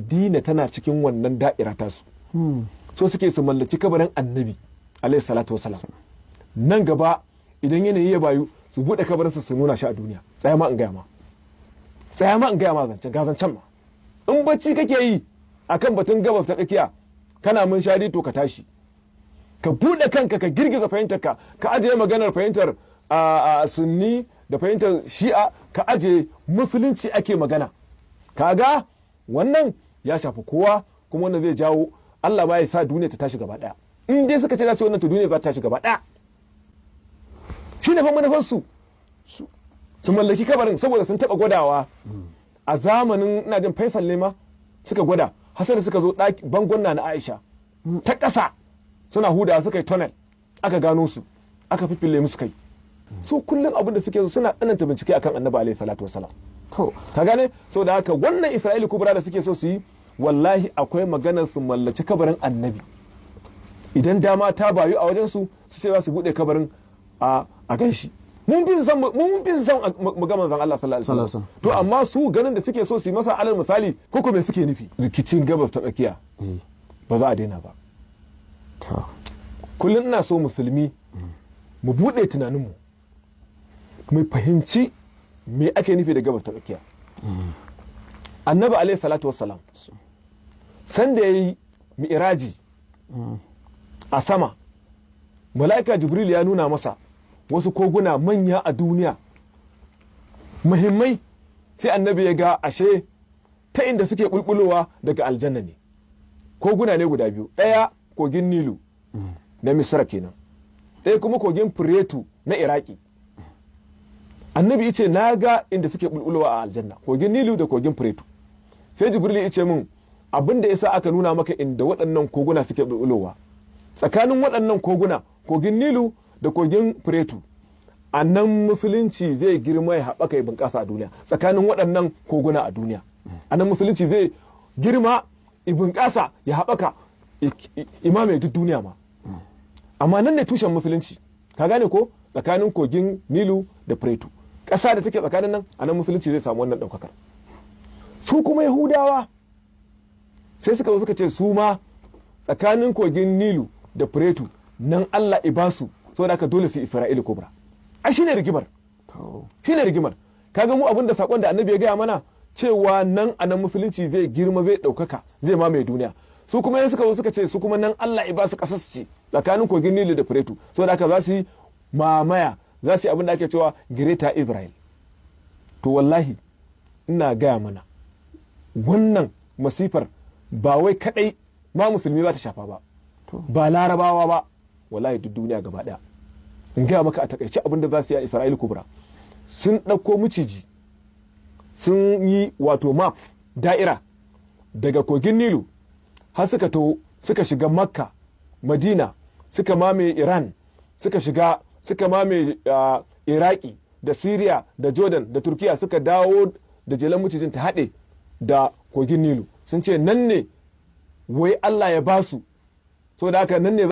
Madina tana cikin wannan da'ira tasu. So suke su mallaki kabarin Annabi alaihi salatu wasalam. Nan gaba idan yanayi ya bayu, su buɗe kabarinsa su nuna shi a duniya. Tsaya ma in gaya ma, tsaya ma in gaya ma zancen, ga zancen ma. In bacci kake yi akan batun Gabas ta Tsakiya, kana mun shari, to ka tashi ka buɗe kanka, ka girgiza fahimtarka, ka ajiye maganar fahimtar a Sunni da fahimtar Shi'a, ka ajiye. Musulunci ake magana. Kaga wannan ya shafi kowa, kuma wannan zai jawo Allah ba ya sa duniya ta tashi gaba daya. In dai suka ce za su yi wannan, to duniya za ta tashi gaba daya. Shi ne fa manufarsu, su mallaki kabarin, saboda sun taba gwadawa a zamanin, ina jin Faisal ne ma suka gwada hasar, suka zo bangon na Aisha ta ƙasa suna huda, suka yi tunnel, aka gano su, aka fifille musu kai. Su kullum abin da suke suna tsananta bincike akan Annabi alaihi salatu wasalam. To. Ka gane? Saboda haka wannan Isra'ila Kubra da suke so su yi, wallahi akwai maganar su mallaci kabarin Annabi. Idan dama ta bayu a wajen su, su ce za su bude kabarin a gan shi. Mun fi su san mu ga manzon Allah sallallahu alaihi wasallam. To amma su ganin da suke so su yi masa, alal misali, ko kuma suke nufi rikicin Gabas ta Tsakiya ba za a daina ba. Kullum ina so musulmi mu bude tunaninmu, mu fahimci me ake nufi da Gabas ta Tsakiya. Annabi alaihi salatu wassalam, sanda ya yi mi'iraji a sama, Mala'ika Jibril ya nuna masa wasu koguna manya a duniya muhimmai. Sai Annabi ya ga ashe ta inda suke bulbulowa daga aljanna ne. Koguna ne guda biyu: ɗaya kogin Nilu na Misra kenan, ɗaya kuma kogin Firetu na Iraki. Annabi ya ce, "Na ga inda suke bulbulowa a aljanna, kogin Nilu da kogin Firetu. Sai Jibril ya ce min, abin da yasa aka nuna maka inda waɗannan koguna suke bulbulowa, tsakanin waɗannan koguna, kogin Nilu da kogin Firetu, a nan musulunci zai girma, ya haɓaka, ya bunƙasa a duniya. Tsakanin waɗannan koguna a duniya, a nan musulunci zai girma, ya bunƙasa, ya haɓaka, imame duk duniya ma. Amma nan ne tushen musulunci." Ka gane ko? Tsakanin kogin Nilu da Firetu, ƙasa da take tsakanin nan, a nan musulunci zai samu wannan ɗaukakar. Su kuma Yahudawa sai suka zo suka ce su ma tsakanin kogin Nilu da Firetu nan Allah i basu, saboda haka dole su Isra'ila Kubra. Ai shine rigimar, shine rigimar. Kaga mu abin da sakon da Annabi ya gaya mana cewa nan a nan musulunci zai girma, zai ɗaukaka, zai mamaye duniya. Su kuma yan suka zo suka ce su kuma nan Allah i basu ƙasar su ce tsakanin kogin Nilu da Firetu, saboda haka za su yi mamaya, za su yi abin da ake cewa Greater Israel. To wallahi ina gaya mana, wannan masifar ba wai kadai ma musulmi ba ta shafa ba, ba Larabawa ba, wallahi duk duniya gaba daya. In gaya maka a takaice abin da za su yi a Isra'il Kubra: sun ɗauko miciji, sun yi wato map, da'ira daga kogin Nilu har suka to suka shiga Makka, Madina, suka mame Iran, suka shiga suka mame Iraki da Syria da Jordan da Turkiya, suka dawo da jelan macijin ta haɗe da kogin Nilu. Sun ce nan ne wai Allah ya basu, so da haka nan ne.